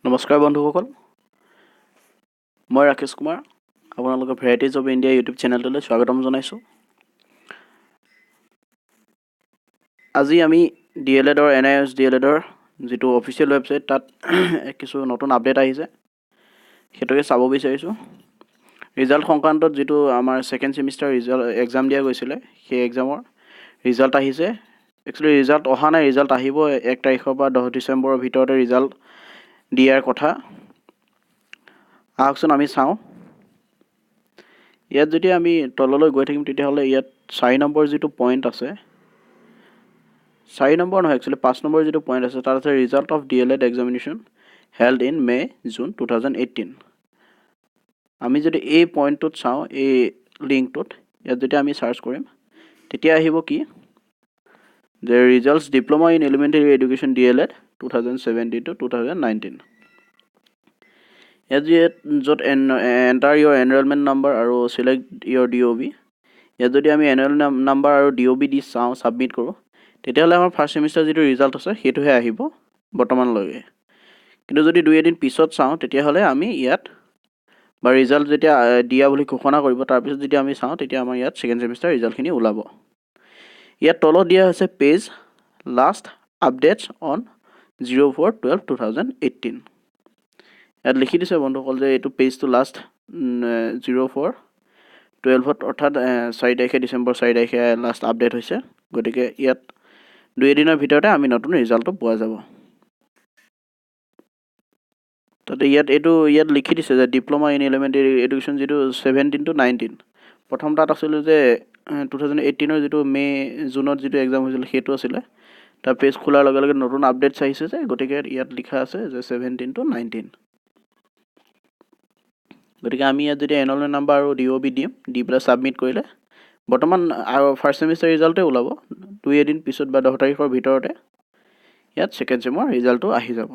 নমস্কাৰ বন্ধুসকল, মই ৰাকেশ কুমাৰ, আপোনালোকৰ ভেৰাইটিজ অফ ইণ্ডিয়া ইউটিউব চেনেলটোলৈ স্বাগতম জনাইছোঁ। আজি আমি ডি এল এডৰ, এনআইঅ'এছ ডি এল এডৰ যিটো অফিচিয়েল ৱেবছাইট, তাত কিছু নতুন আপডেট আহিছে, সেইটোকে চাব বিচাৰিছোঁ। ৰিজাল্ট সংক্ৰান্তত যিটো আমাৰ ছেকেণ্ড ছেমিষ্টাৰ ৰিজাল্ট এক্সাম দিয়া গৈছিলে, সেই এক্সামৰ ৰিজাল্ট আহিছে। একচুৱেলি ৰিজাল্ট অহা নাই, ৰিজাল্ট আহিব 1 তাৰিখৰ পৰা 10 ডিচেম্বৰৰ ভিতৰতে ৰিজাল্ট দিয়াৰ কথা। আহকচোন আমি চাওঁ। ইয়াত যদি আমি তললৈ গৈ থাকিম, তেতিয়াহ'লে ইয়াত 4 নম্বৰ যিটো পইণ্ট আছে, 4 নম্বৰ নহয়, একচুৱেলি 5 নম্বৰ যিটো পইণ্ট আছে, তাত আছে result of D.El.Ed examination held in May June 2018। আমি যদি এই পইণ্টটোত চাওঁ, এই লিংকটোত ইয়াত যেতিয়া আমি চাৰ্চ কৰিম, তেতিয়া আহিব কি যে results diploma in elementary education D.El.Ed 2017 to 2019। ইয়াত য'ত এণ্টাৰ ইয়ৰ এনৰলমেণ্ট নাম্বাৰ আৰু চিলেক্ট ইয়ৰ ডি.অ'.বি, ইয়াত যদি আমি এনৰল নাম্বাৰ আৰু ডি.অ'.বি দি চাওঁ, ছাবমিট কৰোঁ, তেতিয়াহ'লে আমাৰ ফাৰ্ষ্ট ছেমিষ্টাৰ যিটো ৰিজাল্ট আছে সেইটোহে আহিব বৰ্তমানলৈকে। কিন্তু যদি দুই এদিন পিছত চাওঁ, তেতিয়াহ'লে আমি ইয়াত বা ৰিজাল্ট যেতিয়া দিয়া বুলি ঘোষণা কৰিব, তাৰপিছত যেতিয়া আমি চাওঁ, তেতিয়া আমাৰ ইয়াত ছেকেণ্ড ছেমিষ্টাৰ ৰিজাল্টখিনি ওলাব। ইয়াত তলত দিয়া হৈছে page last updates on 04/12/2018। ইয়াত লিখি দিছে বন্ধুসকল যে এইটো পেজটো লাষ্ট 04/12ত, অৰ্থাৎ 4 তাৰিখে, ডিচেম্বৰ 4 তাৰিখে লাষ্ট আপডেট হৈছে। গতিকে ইয়াত দুই এদিনৰ ভিতৰতে আমি নতুন ৰিজাল্টটো পোৱা যাব। তাতে ইয়াত এইটো ইয়াত লিখি দিছে যে ডিপ্ল'মা ইন এলিমেণ্টেৰী এডুকেশ্যন যিটো 17 টু 19, প্ৰথম তাত আছিলে যে 2018ৰ যিটো মে' জুনত যিটো এক্সাম হৈছিলে সেইটো আছিলে। তাৰ পেজ খোলাৰ লগে লগে নতুন আপডেটছ আহিছে যে, গতিকে ইয়াত লিখা আছে যে 17 টু 19। গতিকে আমি ইয়াত যদি এনৰলমেণ্ট নাম্বাৰ আৰু ডি.অ'.বি দিম, দি পেলাই ছাবমিট কৰিলে বৰ্তমান আৰু ফাৰ্ষ্ট ছেমিষ্টাৰ ৰিজাল্টে ওলাব। দুই এদিন পিছত বা 10 তাৰিখৰ ভিতৰতে ইয়াত ছেকেণ্ড ছেমৰ ৰিজাল্টটো আহি যাব।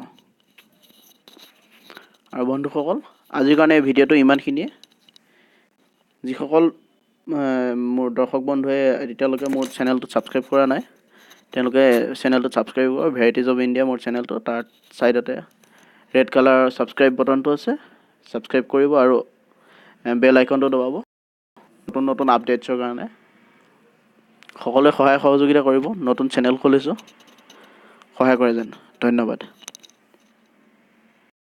আৰু বন্ধুসকল, আজিৰ কাৰণে এই ভিডিঅ'টো ইমানখিনিয়ে। যিসকল মোৰ দৰ্শক বন্ধুৱে এতিয়ালৈকে মোৰ চেনেলটো ছাবস্ক্ৰাইব কৰা নাই, তেওঁলোকে চেনেলটো ছাবস্ক্ৰাইব কৰক। ভেৰাইটিজ অফ ইণ্ডিয়া মোৰ চেনেলটো, তাৰ ছাইডতে ৰেড কালাৰ ছাবস্ক্ৰাইব বটনটো আছে, ছাবস্ক্ৰাইব কৰিব আৰু বেল আইকনটো দবাব নতুন নতুন আপডেটছৰ কাৰণে। সকলোৱে সহায় সহযোগিতা কৰিব, নতুন চেনেল খুলিছোঁ, সহায় কৰে যেন। ধন্যবাদ।